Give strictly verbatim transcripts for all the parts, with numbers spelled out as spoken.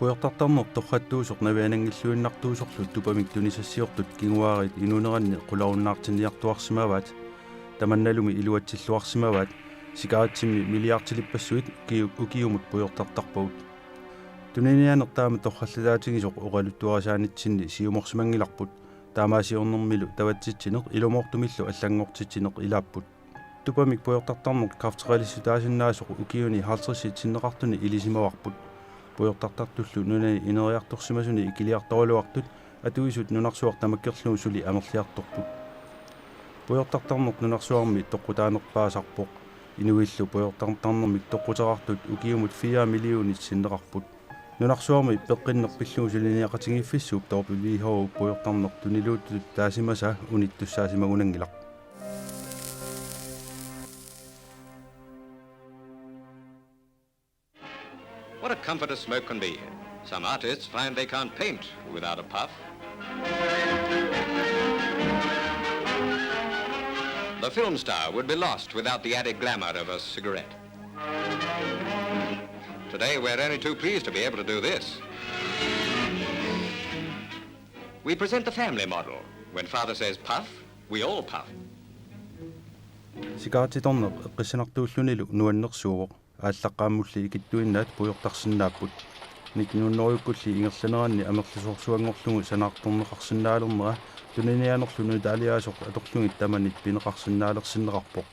Pujortartarneq torrattuusoq naviananngilluinnartuusorlu tupamik tunisassiortut kinguaariit inuuneranni qularunnaartinniartuarsimavaat. Tamannalumi iluatsilluarsimavaat. Sikaritsimmi milliardilippassuit ukiu-, ukiumut pujortartarpagut. Tuniniaaneq taama torrallataatigisoq oqaluttuarisaanitsinni siumorsimanngilarput. Taamaasiornermilu tavatsitsineq ilumoortumillu allanngortitsineq ilaapput. Tupamik pujortartarneq kræfteqalissutaasinnaasoq ukiuni halvtredsit sinneqartuni ilisimavarput. Pujortartartullu nunani ineriartorsimasuni ikiliartoraluartut atuisut nunarsuaq tamakkerlugu suli amerliartorput. Pujortartarneq nunarsuarmi toqqutaanerpaasarpoq. Inuillu pujortartarnermik toqquteqartut ukiumut fire millionit sinneqarput. Nunarsuarmi peqqinneq pillugu suliniaqatigiiffissuup W H O pujortarneq tuniluutut taasimasa unittussaasimagunanngilaq. What a comfort a smoke can be. Some artists find they can't paint without a puff. The film star would be lost without the added glamour of a cigarette. Today, we're only too pleased to be able to do this. We present the family model. When father says puff, we all puff. Sikarittitorneq eqqissinartuullunilu nuannersuuvoq. Aallaqqaammulli ikittuinnaat pujortarsinnaapput. Nitten hundredekkulli ingerlaneranni amerlasoorsuanngorlugu sanaartorneqarsinnaalernera tuniniaanerlu nutaaliaasoq atorlugit tamanit pineqarsinnaalersinneqarpoq.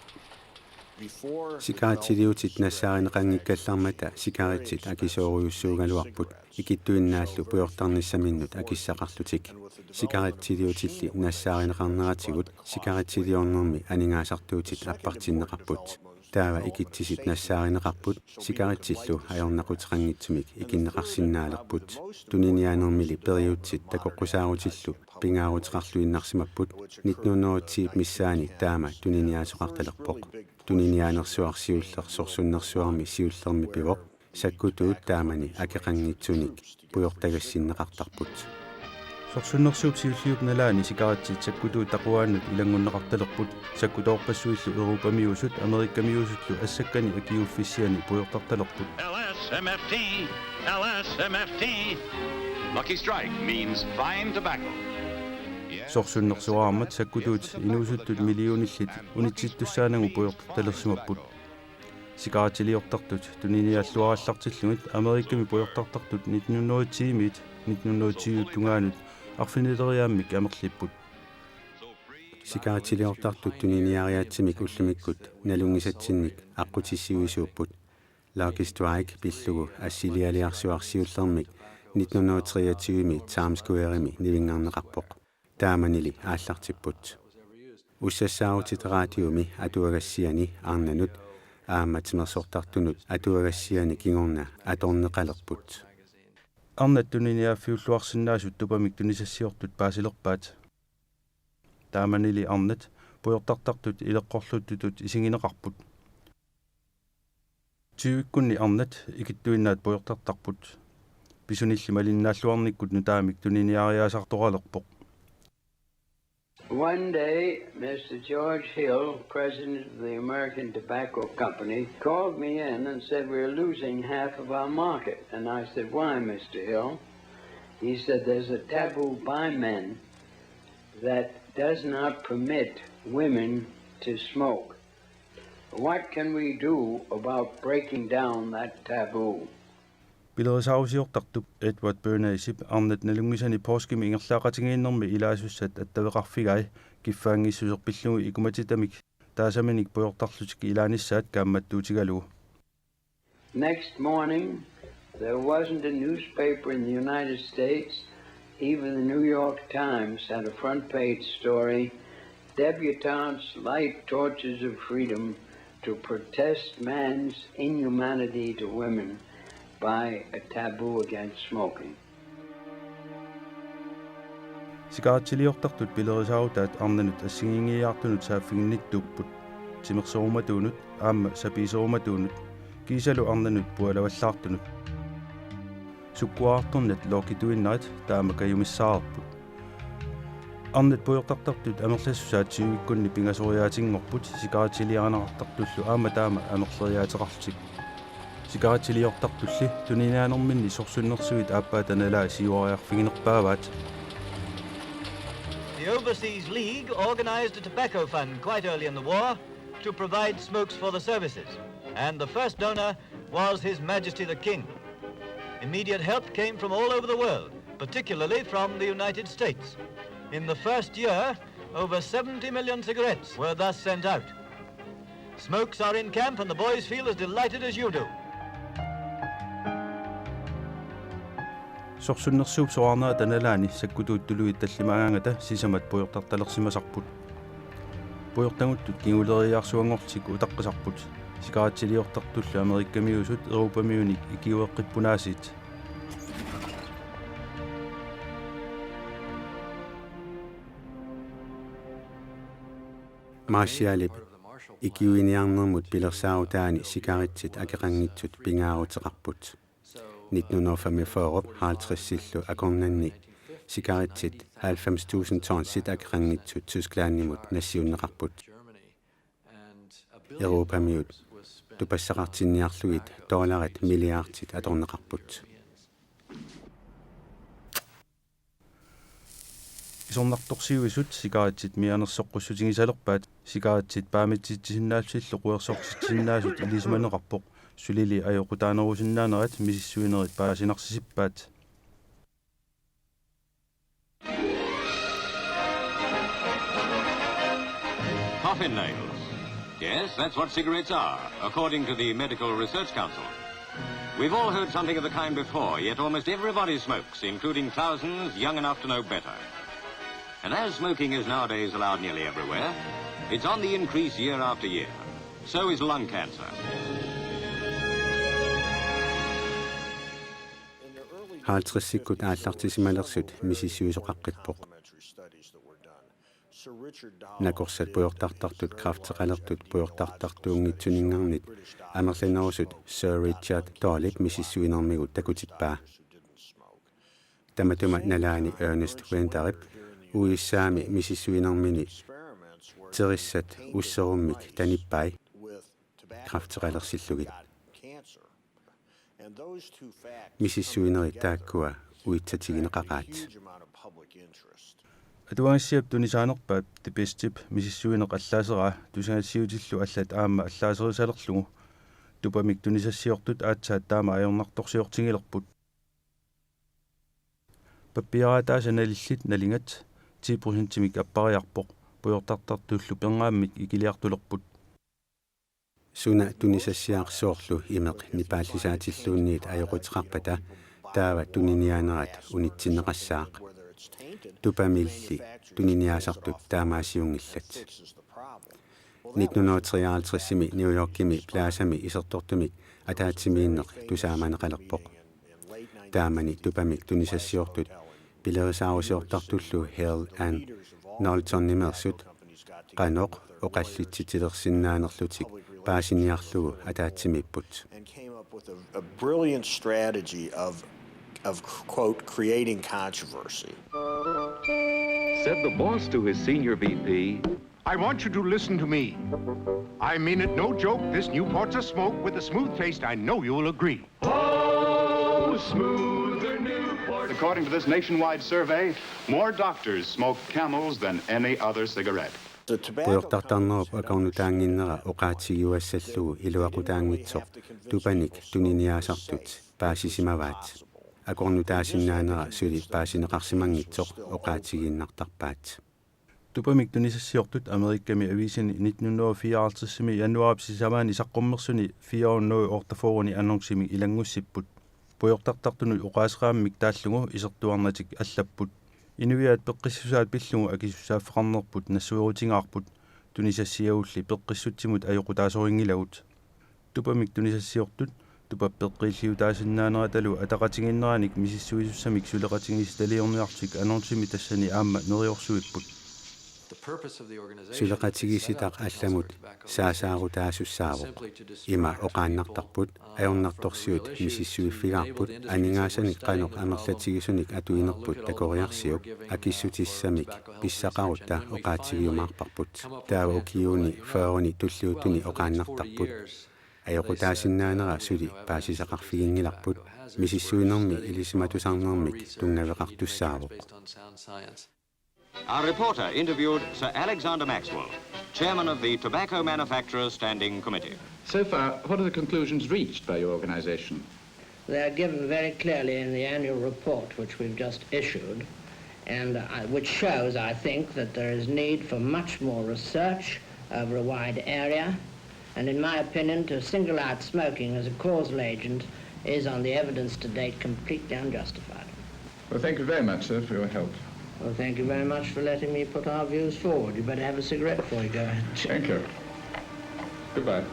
Sikaritsiliutit nassaarineqanngikkallarmata sikaritsit akisoorujussuugaluarput, ikittuinnaallu pujortarnissaminnut akissaqarlutik. Sikaritsiliutilli nassaarineqarneratigut sikaritsiliornermi aningaasartuutit appartinneqarput. Taava ikitsisit nassaarineqarput sikaritsillu ajornaquteqanngitsumik ikinneqarsinnaalerput. Tuniniaanermili periutsit takoqqusaarutillu pingaaruteqarluinnarsimapput. Nitten hundrede og ti missaani taama tuniniaasoqartalerpoq. Tuniniaanersuaq siulleq sorsunnersuarmi siullermi pivoq. Sakkutuut taamani akeqanngitsunik pujortagassinneqartarput. Sorsunnersuup siulliup nalaani sikaritsit sakkutuut taquaannut ilanngunneqartalerput. Sakkutoorpassuillu Europamiuusut, Amerikamiuusullu assakkani akiuuffissiani pujortartalerput. L S M F T, L S M F T. Lucky Strike means fine tobacco. Yes. Sorsunnersuarmat sakkutuut inuusuttut millionillit unitsittussaanagu pujortartalersimapput. Sikaritiliortartut tuniniaalluarallartillugit Amerikami pujortartartut nitten hundrede og ti-miit nitten hundrede og tyve tungaanut arfinileriaammik amerlipput. Sikaritiliortartut tuniniariaatsimik ullumikkut nalunngisatsinnik aqqutissiuisuupput. Lucky Strike pillugu assilialiarsuaq siullermik nitten hundrede og treogtyve-mi Times Square-imi nivinngarneqarpoq. Taamanili aallartipput. Ussassaarutit raatiumi atuagassiani arnanut aamma timersortartunut atuagassiani kingorna atorneqalerput. Arnat tuniniaaffiulluarsinnaasut tupamik tunisassiortut paasilerpaat. Taamanili arnat pujortartartut ileqqorluttutut isigineqarput. Tyvikkunni arnat ikittuinnaat pujortartarput. Pisunilli malinnaalluarnikkut nutaamik tuniniariaasaartoralerpoq. One day, Mister George Hill, president of the American Tobacco Company, called me in and said, "We're losing half of our market." And I said, "Why, Mister Hill?" He said, "There's a taboo by men that does not permit women to smoke. What can we do about breaking down that taboo?" Pilerisaarusiortartup Edward Bernaysip arnat nalunngisani poorskimi ingerlaaqatigiinnermi ilaasussat attaveqarfigai kiffaanngissuseq pillugu ikumatitamik taasaminik pujortarlutik ilaanissaat kaammattuutigalugu. Next morning, there wasn't a newspaper in the United States, even the New York Times had a front page story, "Debutantes light torches of freedom to protest man's inhumanity to women by a taboo against smoking." Sikaritiliortartut pilerisaarutaat arnanut assigiinngiiaartunut saaffiginnittuupput, timersorumatuunut aamma sapiiserumatuunut kiisalu arnanut pualavallaartunut. Sukkuarartornat lokkituinnaat taama kajumissaareerput. Arnat pujortartartut amerlassusaat tyvikkunni pingasoriaatinngorput sikaritiliarineqartartullu aamma taama amerleriaateqarlutik. Sigaritsiliortartulli tuniniaanerminni sorsunnersuit aappaata nalaat siuariarfiginerpaavaat. The Overseas League organized a tobacco fund quite early in the war to provide smokes for the services, and the first donor was His Majesty the King. Immediate help came from all over the world, particularly from the United States. In the first year, over seventy million cigarettes were thus sent out. Smokes are in camp and the boys feel as delighted as you do. Sorsunnersuup soraarnerata nalaani sakkutuut tuluit tallimagaangata sisamat pujortartalersimasarput. Pujortaguttut kinguleriiaarsuanngorlutik utaqqisarput. Sigaritsiliortartullu Amerikamiusut Europamiunik ikiueqqippunaasiit. Marshallip ikiuiniarnermut pilersaarutaani sigaritsit akeqanngitsut pingaaruteqarput. Nitten hundrede og femogfyrre halvtredsillu akornanni sigaritsit halvfems tusind tonsit akeqanngitsut Tysklandimut nassiunneqarput. Europamiut tupassaqartinniarlugit dollarit milliardit atorneqarput. Isornartorsiuisut sigaritsit mianersoqqussutigisalerpaat. Sigaritsit paamitsitsisinnaallutillu quersortitsisinnaasut ilisimaneqarpoq. Sulili ajoqutaanerusinnaanerat misissuinerit paasinarsisippaat. Coffin nails. Yes, that's what cigarettes are, according to the Medical Research Council. We've all heard something of the kind before, yet almost everybody smokes, including thousands young enough to know better. And as smoking is nowadays allowed nearly everywhere, it's on the increase year after year. So is lung cancer. Halvtredsikkut aallartisimalersut misissuisoqaqqippoq. Nakorsat pujortartartut kræfteqalertut pujortartartuunngitsuninngarnit amerlanerusut Sir Richard Dollip misissuinermigut takutippaa. Tamatuma nalaani Ernest Weinderip U S A-mi misissuinermini terissat usserummik tanippai kræfteqalersillugit. Misissuinerit taakkua uitsatigineqaqaat. Atuagassiap tunisaanerpaat The Bestip misissuineq allaaseraa tusagassiuutillu allat aamma allaaserisalerlugu. Tupamik tunisassiortut aatsaat taama ajornartorsiortigilerput. Pappiaraataasa nalillit nalingat ti procentimik appariarpoq, pujortartartullu pernaammik ikiliartulerput. Suna tunisassiaq soorlu imeq nipaallisaatilluunniit ajoquteqarpata taava tuniniaanerat unitsinneqassaaq. Tupamilli tuniniaasartut taamaasiunngillat. Nitten hundrede og treoghalvtredsimi New Yorkimi Plazami isertortumik ataatsimiinneq tusaamaneqalerpoq. Taamani tupamik tunisassiortut pilerisaarusiortartullu Hale and Knowltonimeersut qanoq oqallitsitsilersinnaanerlutik paasiniarlugu ataatsimiipput. A brilliant strategy of, of quote, creating controversy. Said the boss to his senior V P, I want you to listen to me. I mean it, no joke. This Newport's a smoke with a smooth taste. I know you'll agree. Oh, smoother Newport. According to this nationwide survey, more doctors smoke Camels than any other cigarette. Pujortartarnerup akornutaannginnera oqaatigiuassallugu iluaqutaanngitsoq tupanik tuniniaasartut paasisimavaat. Akornutaasinnaanera suli paasineqarsimanngitsoq oqaatigiinnartarpaat. Tupamik tunisassiortut Amerikami aviisini nitten hundrede og fireoghalvtredsimi januaarip sisamaani saqqummersuni fire hundrede og otteogfyrreni annoncimik ilanngussipput. Pujortartartunut oqaaseqaammik taallugu isertuarnatik allapput. Inuiaat peqqissusaat pillugu akisussaaffeqarnerput nassuerutigaarput. Tunisassiagulli peqqissutsimut ajoqutaasorinngilagut. Tupamik tunisassiortut tupap peqqiilliutaasinnaaneratalu ataqatigiinneranik misissuisussamik suleqatigiissitaliorniarlutik annoncemi tassani aamma neriorsuipput. Suleqatigiissitaq allamut saasaarutaasussaavoq. Ima oqaannartarput ajornartorsiut misissuiffigaarput aningaasanik qanoq amerlatigisunik atuinerput takoriarsiuk akissutissamik pissaqarutta oqaatigiumaarparput. Taava ukiuni fyrreni tulliuttuni oqaannartarput. Ajoqutaasinnaanera suli paasisaqarfiginngilarput, misissuinermi ilisimatusarnermik tunngaveqartussaavoq. Our reporter interviewed Sir Alexander Maxwell, chairman of the Tobacco Manufacturers Standing Committee. So far, what are the conclusions reached by your organisation? They are given very clearly in the annual report which we've just issued, and uh, which shows, I think, that there is need for much more research over a wide area. And in my opinion, to single out smoking as a causal agent is, on the evidence to date, completely unjustified. Well, thank you very much, sir, for your help. Well, thank you very much for letting me put our views forward. You better have a cigarette before you go ahead. Thank you. Goodbye.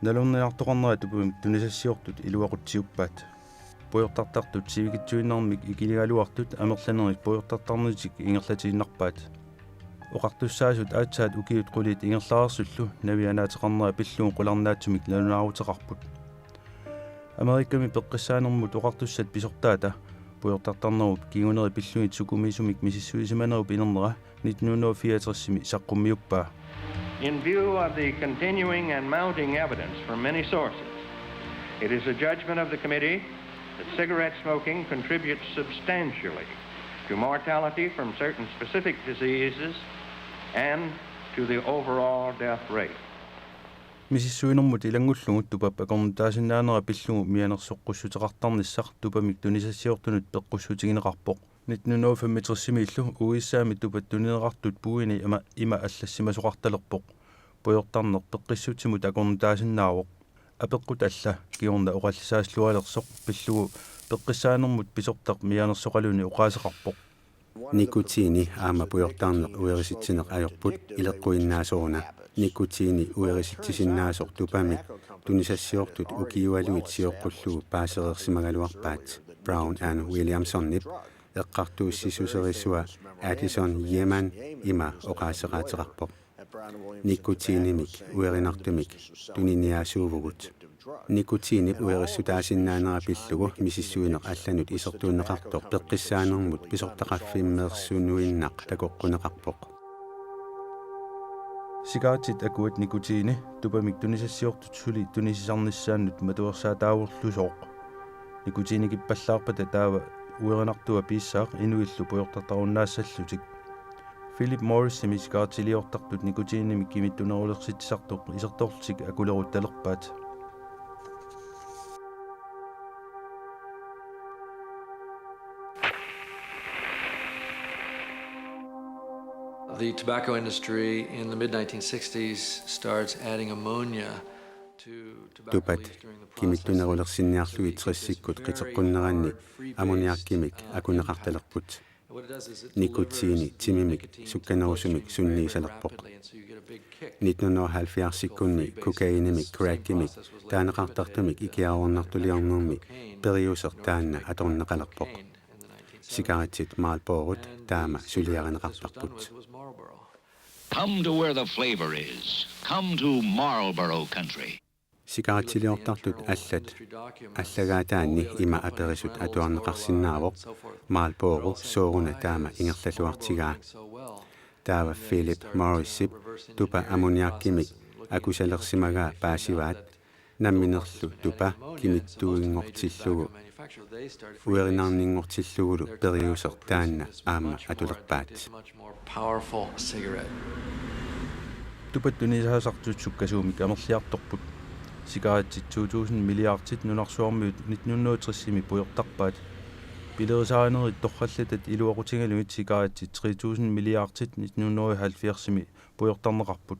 Nalorniartoqarnerat tupamik tunisassiortut iluaqutsiuppaat. Pujortartartut sivikitsuinnarmik ikiligaluartut amerlanerit pujortartarnitik ingerlatiinnarpaat. Oqartussaasut aatsaat ukiut qulit ingerlareersullu navianaateqarnera pillugu qularnaatsumik nalunaaruteqarput. Amerikami peqqissaanermut oqartussat pisortaata pujortartarnerup kinguneri pillugit sukumiisumik misissuisimanerup inernera nitten hundrede og fireogtresimi saqqummiuppaa. In view of the continuing and mounting evidence from many sources, it is the judgment of the committee that cigarette smoking contributes substantially to mortality from certain specific diseases and to the overall death rate. Misissuinermut ilanngullugu tupap akornutaasinnaanera pillugu mianersoqqussuteqartarnissaq tupamik tunisassiortunut peqqussutigineqarpoq. Nitten hundrede og femogtresimiillu U S A-mi tupat tunineqartut puini ima, ima allassimasoqartalerpoq. Pujortarneq peqqissutsimut akornutaasinnaavoq. Apeqqut alla kingorna oqallisaasillualersoq pillugu peqqissaanermut pisortaq mianersoqaluni oqaaseqarpoq. Nikutiini aamma pujortarneq uerisitsineq ajorput ileqquinnaasoruna. Nikutiini uerisitsisinnaasoq tupamik tunisassiortut ukiualuit sioqqullugu paasereersimagaluarpaat. Brown and Williamsonip eqqartuussissuserisua Addison Yeaman ima oqaaseqaateqarpoq: Nikutiinimik uerinartumik tuniniaasuuvugut. Nikutiinip uerissutaasinnaanera pillugu misissuineq allanut isertuunneqartoq peqqissaanermut pisortaqarfimmeersunuinnaq takoqquneqarpoq. Cigarettit akuat nikutiini tupamik tunisassiortut suli tunisisarnissaannut matuersaataavorlusooq. Nikutiinikippallaarpata taava uerinartua piissaaq inuillu pujortartarunnaassallutik. Philip Morrisimi cigarettiliortartut nikutiinimik kimittunerulersitsisartut isertorlutik akuleruttalerpaat. The tobacco industry in the mid nineteen sixties starts adding ammonia to tobacco Tupat leaf during the process. Kimittunerulersinniarlugit tressikkut qiteqqunneranni ammoniakimik akuneqartalerput. Nikutiini timimik sukkanerusumik sunniisalerpoq. Nitten hundrede og halvfjerdsikkunni kokainimik crackimik taaneqartartumik ikiaroornartuliornermi periuseq taanna atorneqalerpoq. Cigarettit Marlborot taama suliarineqartarput. Come to where the flavor is. Come to Marlboro country. Cigarettiliortartut allat allagaataanni ima aperisut atuarneqarsinnaavoq: Marlboro sooruna taama ingerlalluartigaa? Taava Philip Morrisip tupa ammoniakimik akusalersimagaa paasivaat, namminerlu tupa kimittuinngortillugu uerinarninngortillugulu periuseq taanna aamma atulerpaat. Powerful cigarette. Tupat tunisaasartut sukkasuumik amerliartorput. Cigarettit to tusind milliardit nunarsuarmiut nitten hundrede og tresimi pujortarpaat. Pilerisaanerit torrallatat iluaqutigalugit cigarettit tre tusind milliardit nitten hundrede og halvfjerdsimi pujortarneqarput.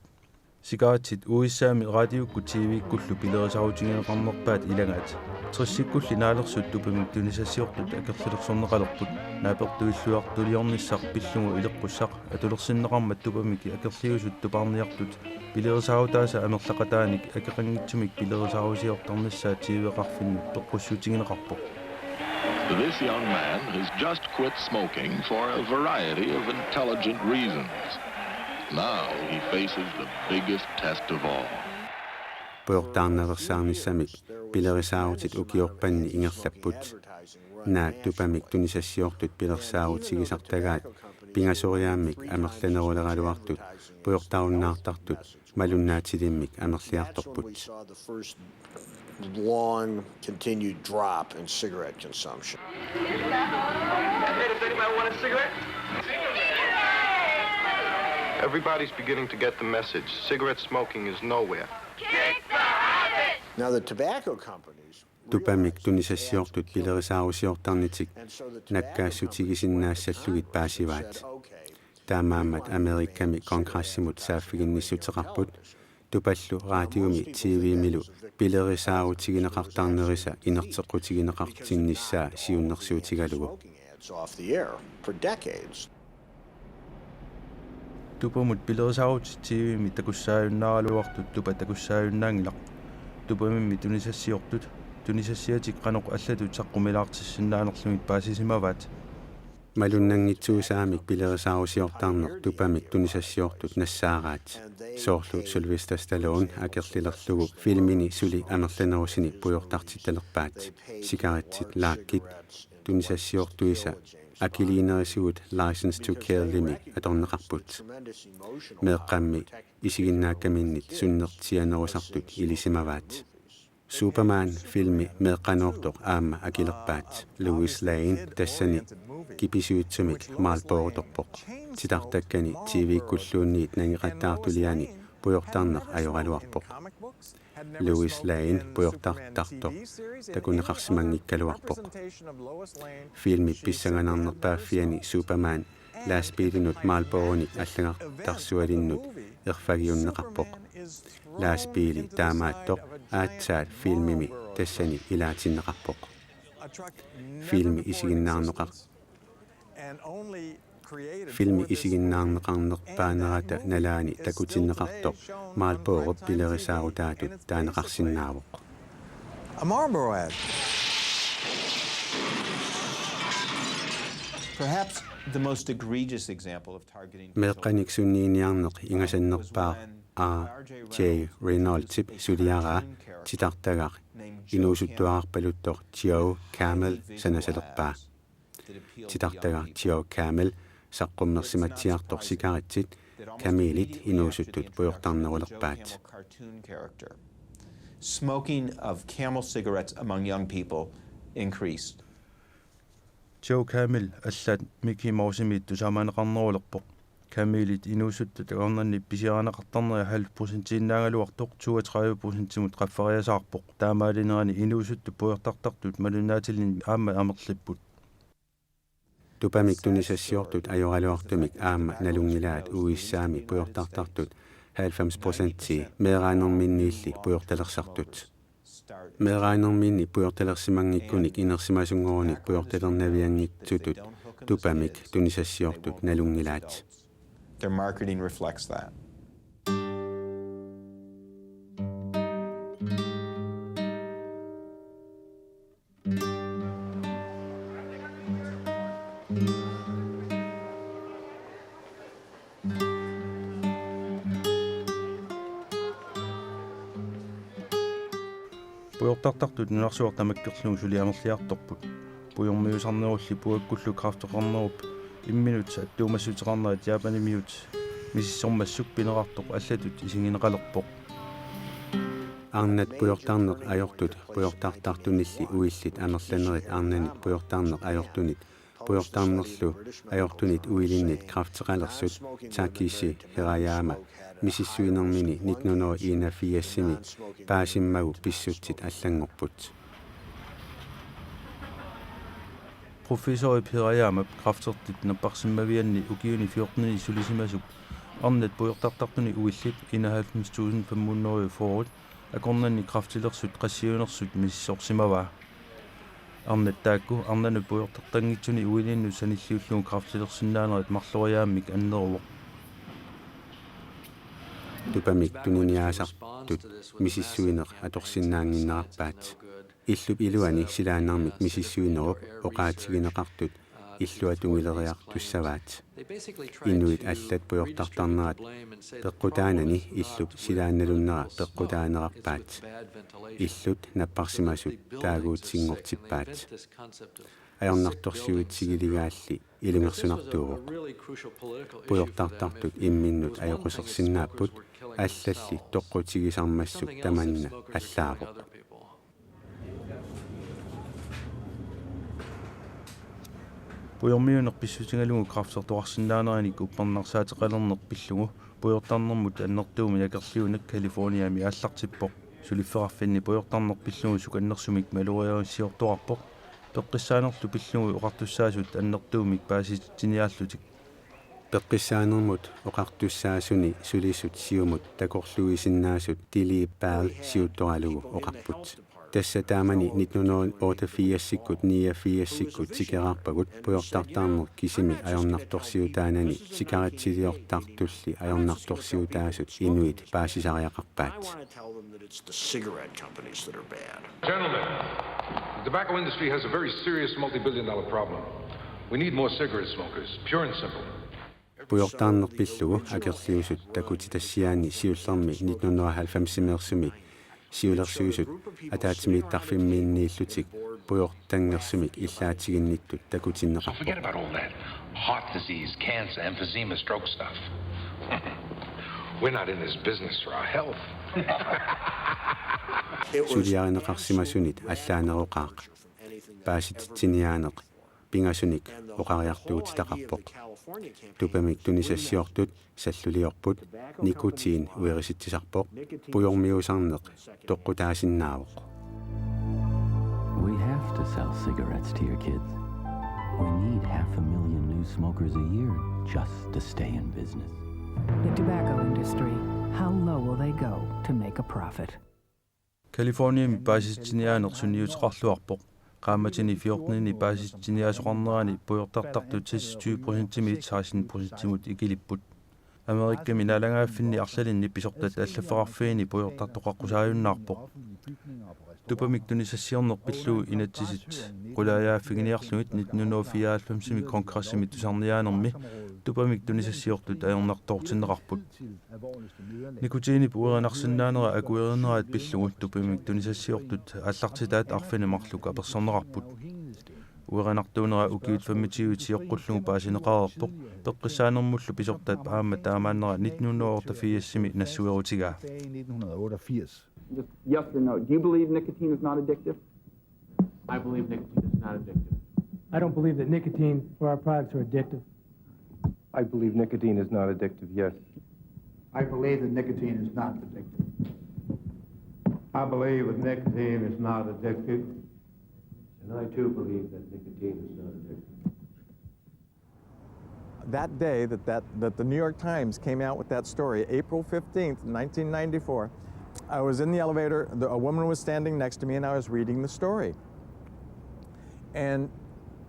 Cigarettit U S A-mi raatiukkut T V-kkullu pilerisaarutigineqarnerpaat ilagaat. Tressikkulli naalersut tupamik tunisassiortut akerlilersorneqalerput. Naapertuilluartuliornissaq pillugu ileqqussaq atulersinneqarmat tupamik akerliusut tupaarniartut pilerisaarutaasa amerlaqataanik akeqanngitsumik pilerisaarusiortarnissaa T V-qarfinnut peqqussutigineqarpoq. This young man has just quit smoking for a variety of intelligent reasons. Now he faces the biggest test of all. Pujortaarnaveersaarnissamik pilerisaarutit ukiorpanni ingerlapput. Naak tupamik tunisassiortut pilersaarutigisartagaat pingasoriaammik amerlaneruleraluartut pujortarunnaartartut malunnaatilimmik amerliartorput. Long continued drop in cigarette consumption. Hey, does anybody want a cigarette? Everybody's beginning to get the message. Cigarette smoking is nowhere. Now, the tobacco companies Tupamik tunisassiortut pilerisaarusiortarnitik nakkaassutigisinnaassallugit paasivaat. Taamaammat Amerikami kongressimut saaffiginnissuteqarput tupallu raatiumi T V-milu pilerisaarutigineqartarnerisa inerteqqutigineqartinnissaa siunnersuutigalugu. It's off the air for decades. Tupamut pilerisaarutit T V-mi takussaajunnaaraluartut tupa takussaajunnaanngilaq. Tupamimmi tunisassiortut, tunisassiatik qanoq allatut saqqumilaartissinnaanerlugit paasisimavaat. Malunnanngitsuusaamik pilerisaarusiortarneq tupamik tunisassiortut nassaaraat. Soorlu Sylvester Stallone akerlilerlugu filmini suli amerlanerusini pujortartittalerpaat. Sikaritsit laakkit tunisassiortuisa akiliinerisigut License to Kill-imi atorneqarput. Meeqqammi isiginnaakkaminnit sunnertianerusartut ilisimavaat. Superman filmi meeqqanoortoq aamma akilerpaat. Lois Lane tassani kipisuitsumik Marlborotorpoq. Titartakkani T V-kkulluunniit nangeqattaartuliani pujortarneq ajoraluarpoq. Lois Lane pujortartartoq takuneqarsimanngikkaluarpoq. Filmi pissanganarnerpaaffiani Superman lastbiilinut Marlboronik allagartarsualinnut erfagiunneqarpoq. Lastbiili taamaattoq aatsaat filmimi tassani ilaatinneqarpoq. Filmi isiginnaarneqar- Filmi isiginnaarneqarnerpaanerata nalaani takutinneqartoq Marlborop pilerisaarutaatut taaneqarsinnaavoq. A Marlboro ad. Perhaps the most egregious example of targeting Meeqqanik sunniiniarneq ingasannerpaaq R J Reynoldsip suliaraa titartagaq inuusuttuararpaluttoq Joe Camel sanasalerpaa. Titartagaq Joe Camel saqqummersimatsiartoq sikaritsit Camilit inuusuttut pujortarnerulerpaat. Smoking of Camel cigarettes among young people increased. Joe Camel allaat Mickey Mousemiit tusaamaneqarnerulerpoq. Camilit inuusuttut akornanni pisiarineqartarneri halv procentiinnaagaluartoq toogtredive procentimut qaffariasaarpoq. Taamaalinerani inuusuttut pujortartartut malunnaatilimmik aamma amerlipput. Tupamik tunisassiortut ajoraluartumik aamma nalunngilaat U S A-mi pujortartartut halvfems procentii meeraanerminniilli pujortalersartut. Meeraanerminni pujortalersimanngikkunik inersimasunngorunik pujortalernavianngitsutut tupamik tunisassiortut nalunngilaat. Their marketing reflects that. Pujortartartut nunarsuaq tamakkerlugu suli amerliartorput. Pujormiusarnerulli puakkullu kræfteqarnerup imminut attuumassuteqarnerat Japanimiut misissormassuk pineqartoq allatut isigineqalerpoq. Arnat pujortarneq ajortut pujortartartunilli uillit amerlanerit arnanit pujortarneq ajortunit pujortarnerlu ajortunit uilinnit kræfteqalersut Takeshi Hirayama misissuinermini nitten hundrede og enogfirsimi paasimmagu pissutsit allanngorput. Professorip Hirayamap kræftertip napparsimmavianni ukiuni fjortenini sulisimasuk arnat pujortartartuni uillit enoghalvfems tusind fem hundrede og fyrre akornanni kræftilersut qassiunersut misissorsimavaa. Arnat taakku arnanut pujortartanngitsuni uilinnut sanilliullugu kræftilersinnaanerat marloriaammik anneruvoq. Tupamik tuniniaasartut misissuineq atorsinnaannginnerarpaat. Illup iluani silaannarmik misissuinerup oqaatigineqartut illuatungileriartussavaat. Inuit allat pujortartarnerat peqqutaanani illup silaannalunnera peqqutaanerarpaat. Illut napparsimasut taaguutsinngortippaat. ajornartorsiutigiligaalli ilungersunartuuvoq. Pujortartartut imminnut ajoqusersinnaapput, allalli toqqutigisarmassuk tamanna allaavoq. Pujormiuneq pissutigalugu kræftertoqarsinnaaneranik uppernarsaateqalerneq pillugu pujortarnermut annertuumik akerliuneq Californiami aallartippoq. Suliffeqarfinni pujortarneq pillugu sukannersumik maluginiarsiortoqarpoq. Peqqissaanerlu pillugu oqartussaasut annertuumik paasititsiniaallutik. Peqqissaanermut oqartussaasuni sulisut siumut takorluuisinnaasut Dilip Bal siuttoralugu oqarput. Tassa taamani nitten hundrede otteogfirsikkut niogfirsikkut tikeraarpagut pujortartarneq kisimi ajornartorsiutaanani sigaretsiliortartulli ajornartorsiutaasut inuit paasisariaqarpaat. It's the cigarette companies that are bad. Gentlemen, the tobacco industry has a very serious multi-billion dollar problem. We need more cigarette smokers, pure and simple. Pujortarneq pillugu akerliusut takutitassiaanni siullermi nitten hundrede halvfemsimeersumi siulersuisut ataatsimiittarfimmiinniillutik pujortanngersumik illaatiginnittut takutinneqarpoq. Forget about all that heart disease, cancer, emphysema, stroke stuff. We're not in this business for our health. Suliarineqarsimasunit allaaneroqaaq. Paasititsiniaaneq pingasunik oqariartuutitaqarpoq. Tupamik tunisassiortut salluliorput, nikotin uerisitsisarpoq, pujormiusarneq toqqutaasinnaavoq. We have to sell cigarettes to your kids. We need half a million new smokers a year just to stay in business. The tobacco industry, how low will they go to make a profit? Californiami paasititsiniaaneq sunniuteqarluarpoq. Qaammatini fjortenini paasititsiniaasoqarnerani pujortartartut seksogtyve procentimiit seksten procentimut ikilipput. Amerikami naalagaaffinni arlalinni pisortat allaffeqarfiini pujortartoqaqqusaajunnaarpoq. Tupamik tunisassiorneq pillugu inatsisit qulaajaaffigiinnarlugit nitten hundrede fireoghalvfemsimi kongressimi tusarniaanermi tupamik tunisassiortut ajornartoortinneqarput. Nikotinip uerinarsinnaanera akuerinerat pillugu tupamik tunisassiortut aallartitaat arfineq-marluk apersorneqarput. Uerinartuunera ukiut femogtyve sioqqullugu paasineqareerpoq, peqqissaanermullu pisortat aamma taamaannera nitten hundrede otteogfirsimi nassuerutigaa. Just yes or no. Do you believe nicotine is not addictive? I believe nicotine is not addictive. I don't believe that nicotine or our products are addictive. I believe nicotine is not addictive, yes. I believe that nicotine is not addictive. I believe that nicotine is not addictive. And I too believe that nicotine is not addictive. That day that, that, that the New York Times came out with that story, April fifteenth, nineteen ninety-four, I was in the elevator, the, a woman was standing next to me, and I was reading the story. And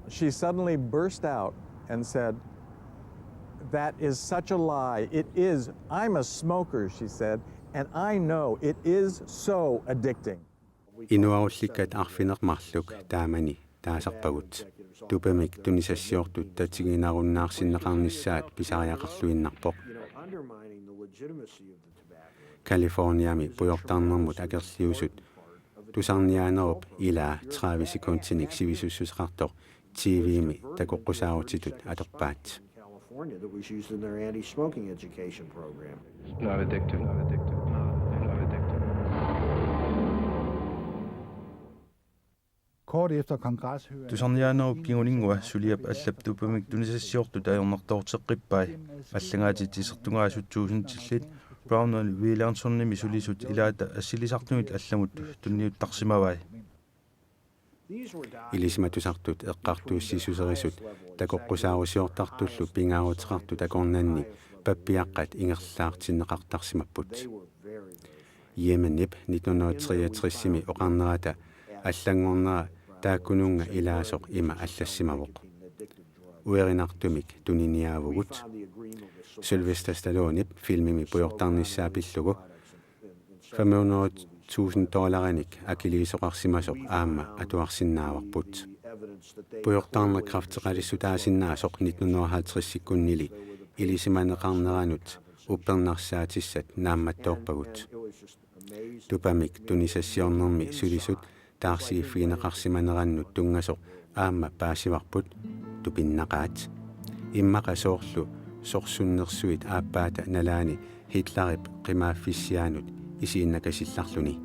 she suddenly burst out and said, "That is such a lie. It is, I'm a smoker," she said, "and I know it is so addicting." Inuarullikkat arfineq-marluk taamani taasarpagut. Tupamik tunisassiortut tatiginarunnaarsinneqarnissaat pisariaqarluinnarpoq. Californiami pujortarnermut akerliusut tusarniaanerup ilaa tredive sekundinik sivisussuseqartoq T V-mi takoqqusaarutitut atorpaat. California that was used in their anti-smoking education program. It's not addictive, not addictive, not addictive. Kort efter kongreshøringen Tusarniaanerup kinguninngua suliap allap tupamik tunisassiortut ajornartoorteqqippai. Allagaatitsertungaasut tuusintillit Brown Williamsonimi sulisut ilaata assilisartunit allamut tunniuttarsimavai. Ilisimatusartut eqqartuussissuserisut takoqqusaarusiortartullu pingaaruteqartut akornanni pappiaqqat ingerlaartinneqartarsimapput. Yemenip nitten hundrede treogtresimi oqarnerata allanngornera taakkununnga ilaasoq ima allassimavoq: Uerinartumik tuniniaavugut. Sylvester Stallonep filmimi pujortarnissaa pillugu fem hundrede tusind dollarinik akiliisoqarsimasoq aamma atuarsinnaavarput. Pujortarneq kræfteqalissutaasinnaasoq nitten hundrede halvtredsikkunnili ilisimaneqarneranut uppernarsaatissat naammattoorpagut. Tupamik tunisassiornermi sulisut taarsiiffigineqarsimanerannut tunngasoq Aamma paasivarput tupinnaqaat. Immaqa soorlu sorsunnersuit aappaata nalaani Hitlerip qimaaffissiaanut isiginnakasillarluni.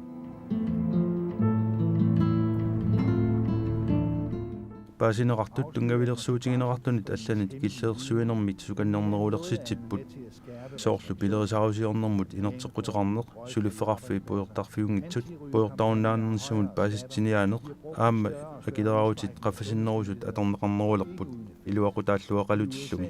Paasineqartut tunngavilersuutigineqartunit allanit killeqersuinermit sukannernerulersitsipput. Soorlu pilerisaarusiornermut inerteqquteqarneq, suliffeqarfiit pujortarfiunngitsut, pujortarunnaanernissamut paasissutiniaaneq, aamma akileraarutit qaffasinnerusut atorneqarnerulerput, iluaqutaalluaqalutillumi.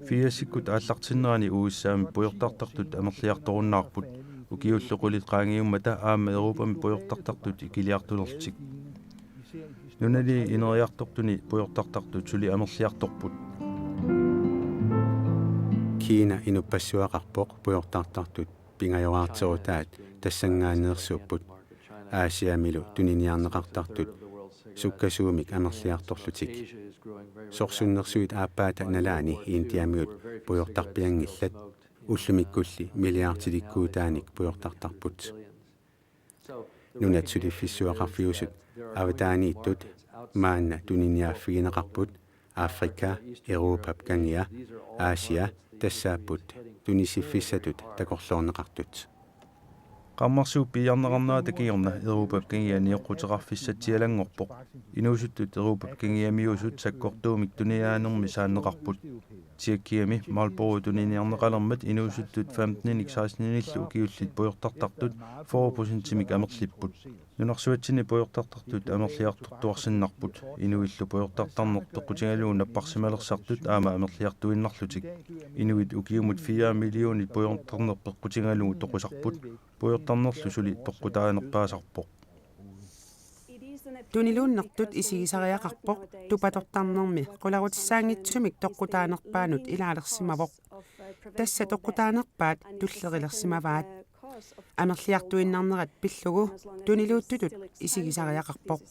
Firsikkut aallartinnerani U S A-mi pujortartartut amerliartorunnaarput, ukiullu qulit qaangiummata aamma Europami pujortartartut ikiliartulerlutik. Nunani ineriartortuni pujortartartut suli amerliartorput. Kina inuppassuaqarpoq pujortartartut pingajoraarterutaat tassanngaanneersuupput. Asiamilu tuniniarneqartartut sukkasuumik amerliartorlutik. Sorsunnersuit aappaata nalaani Indiamiut pujortarpianngillat. Ullumikkulli milliardilikkuutaanik pujortartarput. Nunat suliffissuaqarfiusut avataaniittut maanna tuniniaaffigineqarput, Afrika, Europap kangia, Asia, tassaapput tunisiffissatut takorloorneqartut. Qarmarsuup piiarneqarnerata kingorna Europap kangia nioqquteqarfissatsialanngorpoq. Inuusuttut Europap kangiamiusut sakkortuumik tuniniaanermi saanneqarput. Tjekkiami Marlboro tuniniarneqalermat inuusuttut femteninik seksteninik ukiullit pujortartartut fyrre procentimik amerlipput. Nunarsuatsinni pujortartartut amerliartortuarsinnarput. Inuillu pujortartarneq peqqutigalugu napparsimalersartut aamma amerliartuinnarlutik. Inuit ukiumut fire millionit pujortarneq peqqutigalugu toqusarput. Pujortarnerlu suli toqqutaanerpaasarpoq. Tuniluunnertut isigisariaqarpoq, tupatortarnermi qularutissaanngitsumik toqqutaanerpaanut ilaalersimavoq. Tassa toqqutaanerpaat tullerilersimavaat. Amerliartuinnarnerat pillugu tuniluuttutut isigisariaqarpoq.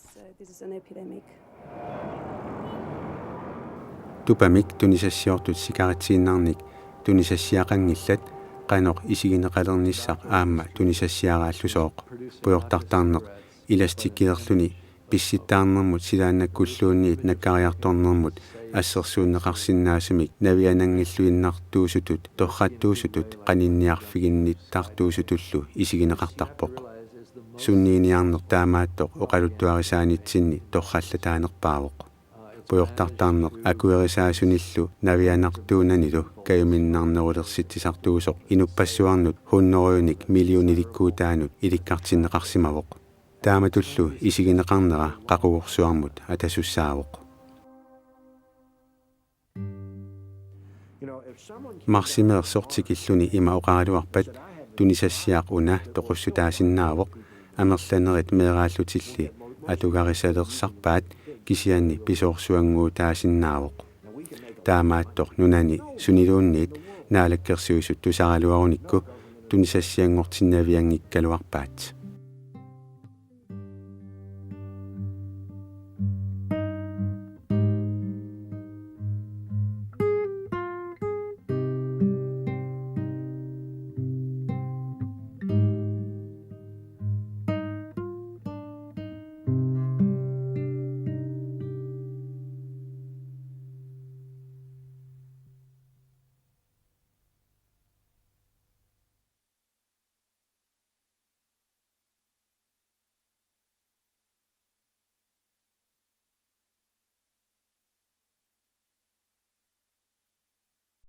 Tupamik tunisassiortut sikaritsiinnarnik tunisassiaqanngillat, qanoq isigineqalernissaq aamma tunisassiaraallusooq. Pujortartarneq elastikilerluni pissittaarnermut silaannakkulluunniit nakkariartornermut assersuunneqarsinnaasumik naviananngilluinnartuusutut torrattuusutut qaninniarfiginnittartuusutullu isigineqartarpoq. Sunniiniarneq taamaattoq oqaluttuarisaanitsinni torrallataanerpaavoq. Pujortartarneq akuerisaasunillu navianartuunanilu kajuminnarnerulersitsisartuusoq inuppassuarnut hunnorujunik millionilikkuutaanut ilikkartinneqarsimavoq. Taamatullu isigineqarnera qaqugorsuarmut atasussaavoq. Marsimeersoq tikilluni ima oqaraluarpat tunisassiaq una toqussutaasinnaavoq, amerlanerit meeraallutilli atugarisalersarpaat kisianni pisoorsuannguutaasinnaavoq. Taamaattoq nunani suniluunniit Naalakkersuisut tusaraluarunikku tunisassianngortinnavianngikkaluarpaat.